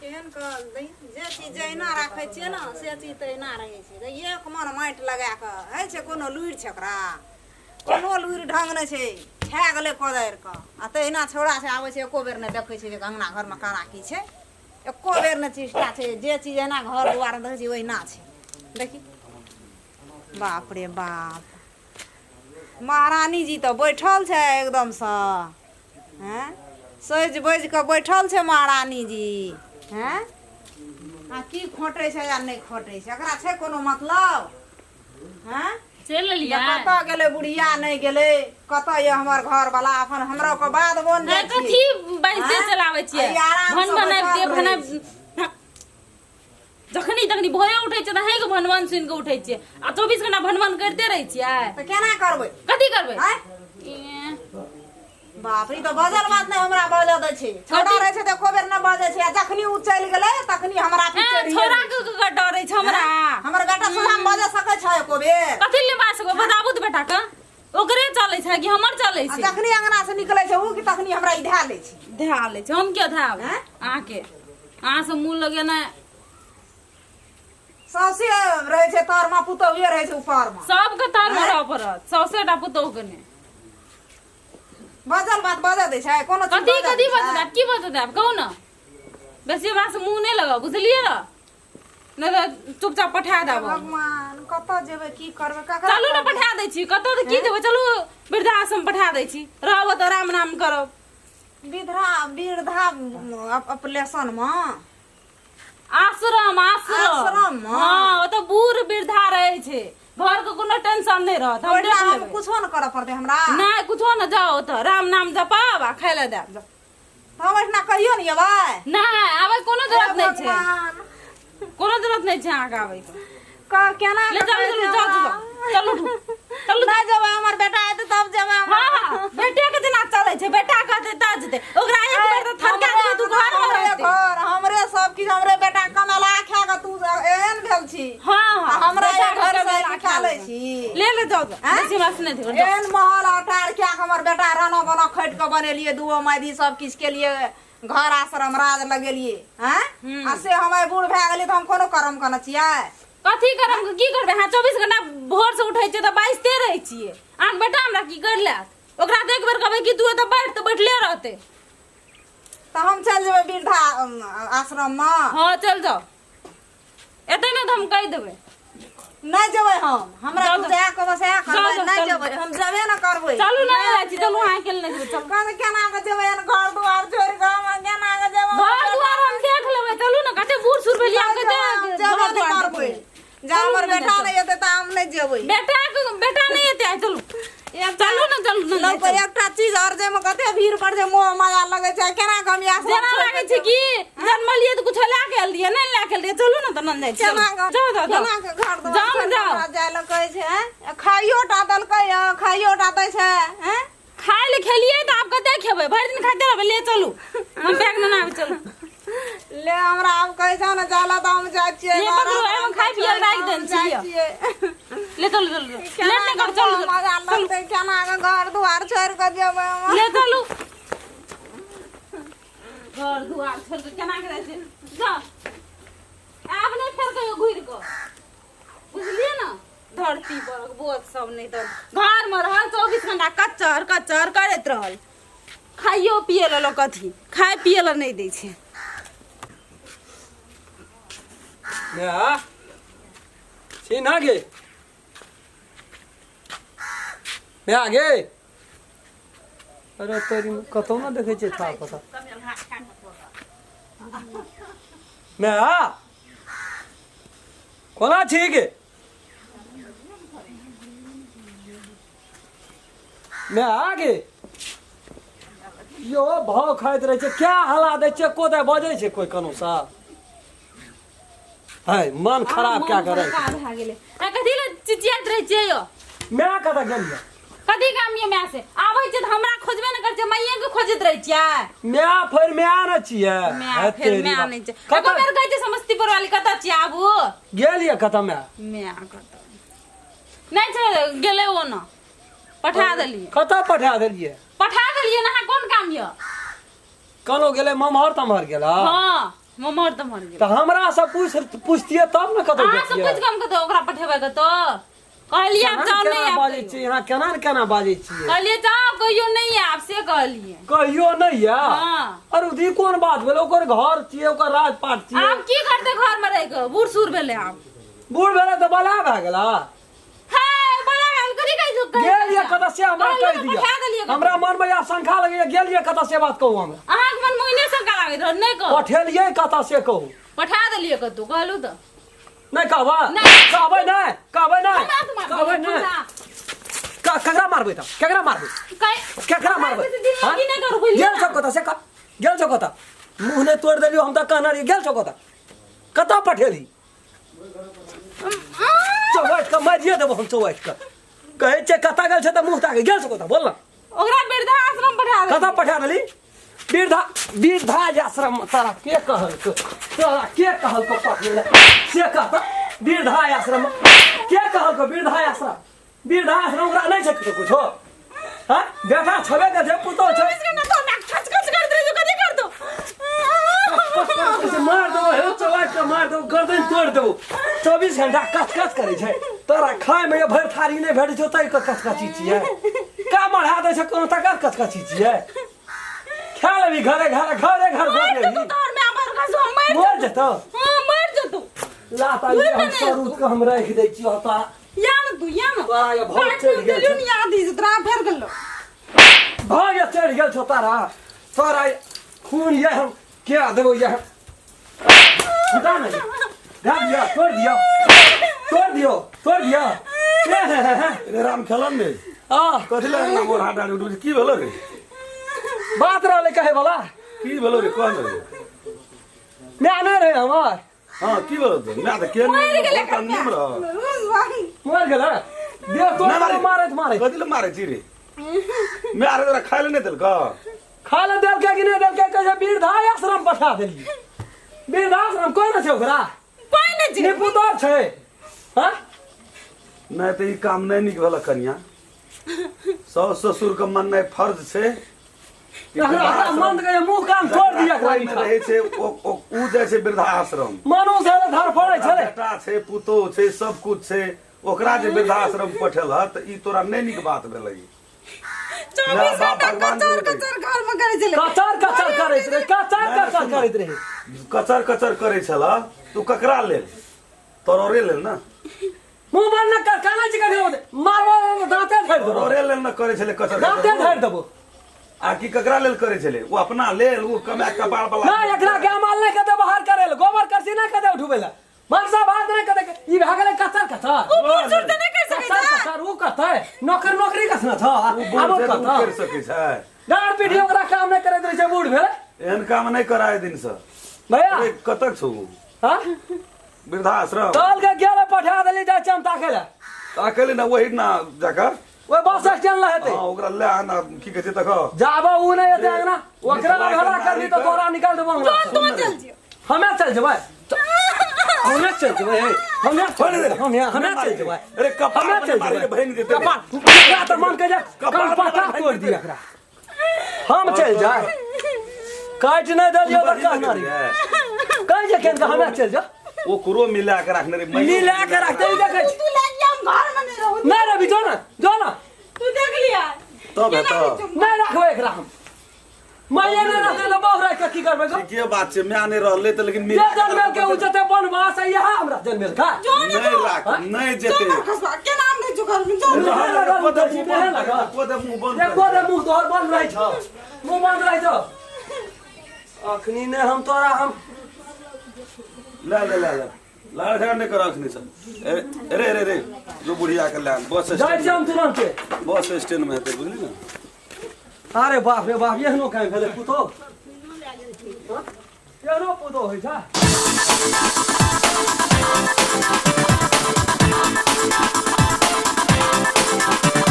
केहन कहल दही जे चीज जहिना राखै छियै ने से चीज तहिना रहै छै तऽ एक मन माटि लगा कऽ होइ छै कोनो लुरि छै ओकरा कोनो लुरि ढङ्ग नहि छै खा गेलै कोदारिके आ तहिना छौड़ा छै आबै छै एको बेर नहि देखै छै जे अङ्गना घरमे केना की छै एको बेर नहि चेष्टा छै जे चीज एना घर दुआरमे देखै छै ओहिना छै देखी बाप रे बाप महारानी जी तऽ बैठल छै एकदमसँ हँ सजि बजि कऽ बैठल छै महारानी जी हँ आ की खोटै छै आ नहि खोटै छै एकरा छै कोनो मतलब हँ चलि एलियै कतऽ गेलै बुढ़िया नहि गेलै कतऽ यऽ हमर घर वाला अपन हमरो के बाद बन जाइ कथी बाइसे चलाबै छियै भन बनाबि भन जखनी तखनी भोरे उठै छियै तऽ अहींके भनभन सुनि कऽ उठै छियै आ 24 घंटा भनभन करिते रहै छियै तऽ केना करबै कथी करबै आँय? बाप रे ई तऽ बजल बात नहि हमरा बाजऽ दै छै छौड़ा रहै छै तऽ एको बेर नहि बजै छै आ जखनी ओ चलि गेलै तखनी हमरा ए, छौड़ा के के डरै छै हमरा हमर बेटा सुधा बजऽ सकै छै एको बेर कथी ले बाज सकबै बताबू तऽ बेटा के ओकरे चलै छै कि हमर चलै आ छै जखनी अंगना से निकलै छै ओ कि तखनी हमरा ई धए लै छै धए लै छै हम किया धएब आँय? अहाँके अहाँ से मुँह लगेनाइ सौंसे रहै छै तरमे पुतहुए रहै छै ऊपरमे सबके तरमे रहऽ पड़त सौसे टा पुतहु के नहि बजल बात बजऽ दै छै कोनो चीज कथी बजऽ कथी दै छै? बजत आब की बजत आब कहू ने बेसी हमरा से मुँह नहि लगाउ बुझलियै ने नहि तऽ चुपचाप पठा देब हम। भगवान कतऽ जेबै की करबै ककरा चलू ने पठा दै छी कतऽ तऽ की जेबै चलू वृद्धाश्रम पठा दै छी रहब तऽ राम नाम करब वृद्धा वृद्धा अपलेशन मे आश्रम आश्रम आश्रम मे? हँ ओतऽ बूढ़ वृद्धा रहै छै घर के कोनो टेंशन नहि रहत हम ओहिना देख हम लेबै कुछो ने करऽ पड़तै हमरा नहि कुछो ने जाउ ओतऽ राम नाम जपाब आ खाय लए देब जाउ। तऽ हम एहिठिना कहियो ने एबै नहि आबै कोनो जरूरत नहि छै भगवान कोनो जरूरत नहि छै अहाँके आबैके केना ले चलू चलू जाउ जाउ चलू चलू नहि जेबै हमर बेटा एतै तब जेबै हम। हाँ हाँ बेटे के जेना चलै छै बेटा कहतै तऽ जेतै ओकरा एक बेर तऽ थरका देबै तू घर मे हमरे रहतै घर हमरे सब किछु हमरे बेटा कमेला खा कऽ तू एहन भेल छी हाँ आ हाँ हमरा बेटा एहि घर के से कमेला निकालै खा छी ले ले जाउ जाउ आँय? बेसी हमरा से नहि देखो जाउ एहन महल अटार क्या हमर बेटा राना बना खटि कऽ बनेलियै दूगो मायदी सब किछु केलियै घर आश्रम राज लगेलियै आँय आ से हम आइ बूढ़ भए गेलियै तऽ हम कोनो कर्म करने छियै कथी करम की करबै अहाँ 24 घंटा भोर से उठै छियै तऽ बाजिते रहै छियै अहाँके बेटा हमरा की कर लेत ओकरा तऽ एक बेर कहबै कि तू एतऽ बैठ तऽ बैठले रहतै तऽ हम चलि जेबै वृद्धा आश्रममे हँ चल जाउ एतै ने तऽ हम कहि देबै नहि जेबै हम हमरा जाउ तू जाउ। जएह कहबै सएह करबै जाउ जाउ, नहि चलू। जेबै हम जेबे ने करबै चलू नहि जाइ छी चलू अहाँ अकेले नहि जेबै चलू कहबै केना कऽ जेबै एहन घर दुआर छोड़ि कऽ हम केना कऽ जेबै घर दुआर हम देख लेबै चलू ने कते बूढ़ सूढ़ भेलियै हम नहि कते जेबै, हम जेबे घर नहि दुआर करबै देखबै। जा चलू हमर ने बेटा चलू। नहि एतै तऽ हम नहि जेबै बेटा के बेटा नहि एतै आइ चलू चलू ने चलू ने लोक एकटा चीज और जाहिमे कते भीड़ पड़ छै मोह माया लगै छै केना कऽ हम इएह सब जेना छोड़ि लागै कऽ छै कि जन्मलियै तऽ कुछो लए के एलियै रहियै नहि लए के एलियै चलू ने तऽ नन्द जाइ छी केना कऽ जाउ जाउ केना जाउ कऽ घर दुआर जाउ ने छोड़ि कऽ जाउ हमरा जाय लए कहै छै आँय? खाइयो टा देलकै हँ खाइयो टा दै छै आँय? खाय लए खेलियै तऽ आब कते खेबै भरि दिन खाइते रहबै ले चलू हम बैग नेने आबै चलू ले हमरा आब कहै छौ ने जाला तऽ हम जाइ छियै ले पकड़ू, एहिमे खाय पियै लए राखि देने छी, जाइ लिअ। छियै ले चलू चलू चलू। लेट नहि करू चलू चलू। मजा लगतै केना कऽ घर दुआर छोड़ि कऽ जेबै हम ले चलू घर दुआर छोड़ि कऽ केना के जाइ छै जा आब नहि फेर कहियो घुरि कऽ बुझलियै ने धरती पर बोझ सब नहि तऽ घरमे रहल 24 घंटा कच्चर कच्चर करैत रहल खाइयो पिए लए लोक अथी खाय पिए लए नहि दै छै माय छी ना गे माय गे अरे तोरी कतौ ना देखै छियै था पता माय कोना छी गे माय गे यो भाव खाइत रहै छै क्या हला दै छै कोदाय बजै छै कोइ कनो सा है मन खराब क्या करे हल्का भए गेलै आ कथी लए चिचियाइत रहै छियै यौ माय कतऽ गेलियै कथी काम ये माय से आबै छै तऽ हमरा खोजबे ने करै छै माइये के खोजैत रहै छियै माय फेर माय ने छियै माय हे फेर तेरी माय बाप। नहि छै एको कतऽ बेर कहै छै समस्तीपुर वाली कतऽ छियै आबू गेलियै कतऽ माय माय कतऽ नहि छै गेलै ओ ने पठा देलियै कतऽ पठा देलियै पठा देलियै ने अहाँ कोन काम यऽ कहलहुँ गेलै ममहर तमहर गेला हाँ ममर तमर गेल। तऽ हमरा से पूछ पूछतियै तब ने कतौ अहाँ से जैतियै। पूछि कऽ हम कतौ ओकरा पठेबै कतौ? कहलियै आब केना जाउ केना नहि आब बाजै कहियो। छियै अहाँ, केना ने केना बाजै छियै? कहलियै जाउ कहियो नहि आब, से कहलियै। कहियो नहि आयब? हाँ। अरे ई कोन बात भेलै? ओकर घर छियै, ओकर राजपाट छियै। आब की करतै घर में रहि कऽ? बूढ़ सूढ़ भेलै आब। बूढ़ भेलै तऽ बला भए गेला। हे बड़ा भेल, कथी कहै छौ? गेल ये कतऽ से हमरा कहलियै कहि तऽ दिअ। पठा देलियै कतौ। हमरा मन में आब शंका लगैया, गेल ये कतऽ से बात कहू हमरा। अहाँके मन में ओहिने शंका लागैत रहत, नहि कहू। पठेलियै कतऽ से कहू। पठा देलियै कतौ, कहलहुँ तऽ। नहि कहबै? नहि। कहबै नहि? कहबै नहि? हमरा तऽ मारबै, कहबै नहि? हमरा। ककरा मारबै तऽ? केकरा मारबै? केकरा हमरा मारबै? से दिनमे हाँ? की नहि करू, बुझलियै गेल ने? छौ कतऽ से कह, गेल छौ कतऽ? मुँह नहि तोड़ि देलियौ हम तऽ कहने रहियै। गेल छौ कतऽ? कतऽ पठेलही? चौवाटि कऽ मारिए देबो हम चौवाटि कऽ। कहै छियै कतऽ गेल छै तऽ मुँह ताकै। गेल छौ कतऽ, बोल ने। ओकरा वृद्धाश्रम पठा देलियै। कतऽ पठा देली? वृद्धा वृद्धा आश्रम। तोरा के कहलको? तोरा के कहलको पठेले से कह तऽ। वृद्धा आश्रम के कहलको? वृद्धा आश्रम, वृद्धाश्रम ओकरा नहि छै कतौ कुछो? हाँ, बेटा छबे के छै, पुतोह छै। खच खच करैत रहै छौ, कथी करतौ? मार देबो हे चौवाटि कऽ, मार देबो, गर्दन तोड़ि देबो। 24 घंटा कच कच करै छै। तोरा खायमे ये भरि थारी नहि भेटै छौ ताहि कऽ कचकची छियै। का मढ़ा दै छै कोनो तकर कचकची छियै? खा लेबही घरे घर, घरे घर मरि घरे जेतौ तोहर माय बड़ खसो, मरि मर जेतौ। हाँ, मरि जेतौ। ला ता घुरि हम कऽ नहि सरूत के हम राखि दै छियौ तोरा। या ने तू, या ने। तोरा ये भौं काटि चढ़ि गेल देलियौ छौ। ने याद ई तोरा फेर गेलो। भऽ ये चढ़ि गेल छौ तारा। तोरा खून ये हम के देबो ये हटा नहीं दे दिया, तोड़ दिया, तोड़ दियो, तोड़ दिया। हे हे हे हे। रे राम खेलन रे। आ कथी लए एना गोर हाथ डाली उठबै? की भेलो रे? बात रहलै कहे वाला। की भेलो रे, कह ने रे। माय नहि रहे हमर। हाँ, की भेलो? तऽ माय तऽ के मरि गेलै। निम रह मर गेलै, देह तोड़ नहि मारे। मारैत मारैत। कथी लए मारै छी रे? माय रे, तोरा खाय लए नहि देलकौ? खाय लए देलकै कि नहि देलकै? कहै छै वृद्धा आश्रम पठा देलियै। वृद्धाश्रम कोइ नहि छै ओकरा? कोइ नहि छै। निपुतर छै, हाँ? नहि तऽ ई काम नहि नीक भेल कनिया। साउस ससुर के मननाइ फर्ज छै कि एकरा वृद्धाश्रम- मन के मुंह कान तोड़ दिया कोइ नहि रहै छै, ओ जाइ छै वृद्धाश्रम। मनुष्य है, धर फड़ै छलै। बेटा छै, पुतोह छै, सब कुछ छै, ओकरा जे वृद्धाश्रम पठेलह तऽ ई तोरा नहि नीक बात भेलै। 24 बाप घंटा भगवान कचर जरूर कचर घर में करै छलै। कचर कचर करैत रहै, कचर नहि, कचर सुन। करैत रहै। कचर कचर करै छल तू ककरा लेल? तोरे लेल ने। मुंह बंद न कर, काना छी कथी होते मारबो, दांते झाड़ि देबो। तोरे लेल ने करै छलै कचर दांते कचर। झाड़ि देबो। आ की ककरा लेल करै छलै? ओ अपना लेल, ओ कमा के कपार वाला। ना एकरा गाय माल नहि कते बाहर करे ले, गोबर करसी नहि कते उठबै ले, मनसा भात नहि कते। ई भए गेलै कचर कचर। ओ बूढ़ सूढ़ तऽ नहि करि सकै कचर छै। कचर ऊ कतै नौकरी, नौकरी कसना छ? ओ बूढ़ आबो छै तऽ ओ कतऽ करि सकै छै? डाँड़ पीढ़ी ओकरा काम नहि करैत रहै छै, बूढ़ भेलै। एहन काम नहि कराय दिन से। भैया। अरे कतक छौ उ? हाँ? वृद्धाश्रम कल के गेल पठा देली, जाइ छी हम ताकै लए। ताकै ले ना, वही ना जाकर ओहि बस स्टैंड लए हेतै। हाँ, ओकरा ले आन आ, की कहै छै तक जाबऽ ऊ नहि एतै अंगना, ओकरा मिथिलाके अवहेला करबी तऽ नारीके- तोरा निकाल देबो अंगना से। तू चल जियो। हमे चल जेबै, हमे चल जेबै, हे, हमे चल जेबै, हमे हमे चल जेबै। अरे कपार हमे पर चल मारि जेबै। के भागि जेतै रे। कपार एकरा तऽ मन के जे कपार कान पर पता भागि तोड़ जेतै। दिया एकरा। हम चल जाय, काटि नहि देलियौ तऽ कहना रही कहै छै केन हमे चल जा। ओकरो मिला के राखने रे मैयो। मिला के राखते ई देखै छी। तू ले जा, हम घर में नहीं रहू। नहि रवि, जो ना, जो ना। तू देख लिया। तब हेतौ। नहि राखबै एकरा हम। माये नहि रहतै तऽ बहु राखि कऽ की करबै गो? ठीके बात छै, माय नहि रहलै तऽ लेकिन जे मिला के जनमेल के उ जेतै बनवास, इएह हमरा जनमेल का। जो ने नहि तू राख, नहि जो जेतै। ना खसवा के नाम दे जो घर में जो। नहि लगल, एको दे मुँह नहि बंद लगल। एको दे मुँह बंद एको दे मुँह तोहर बंद रहै छौ, मुँह बंद रहै छौ। अखनी नहि हम तोरा हम ले ले ले ले लाड़ झगड़ा नहि कर अखनी से। अरे अरे रे, जो बुढ़िया के ले आन बस जाइ छी हम स्टैंड। तुरन्ते बस स्टैंड में हेतै, बुझली ने? अरे बाप रे बाप, एहनो काहे भेलै पुतोह? एहनो पुतोह होइ छै?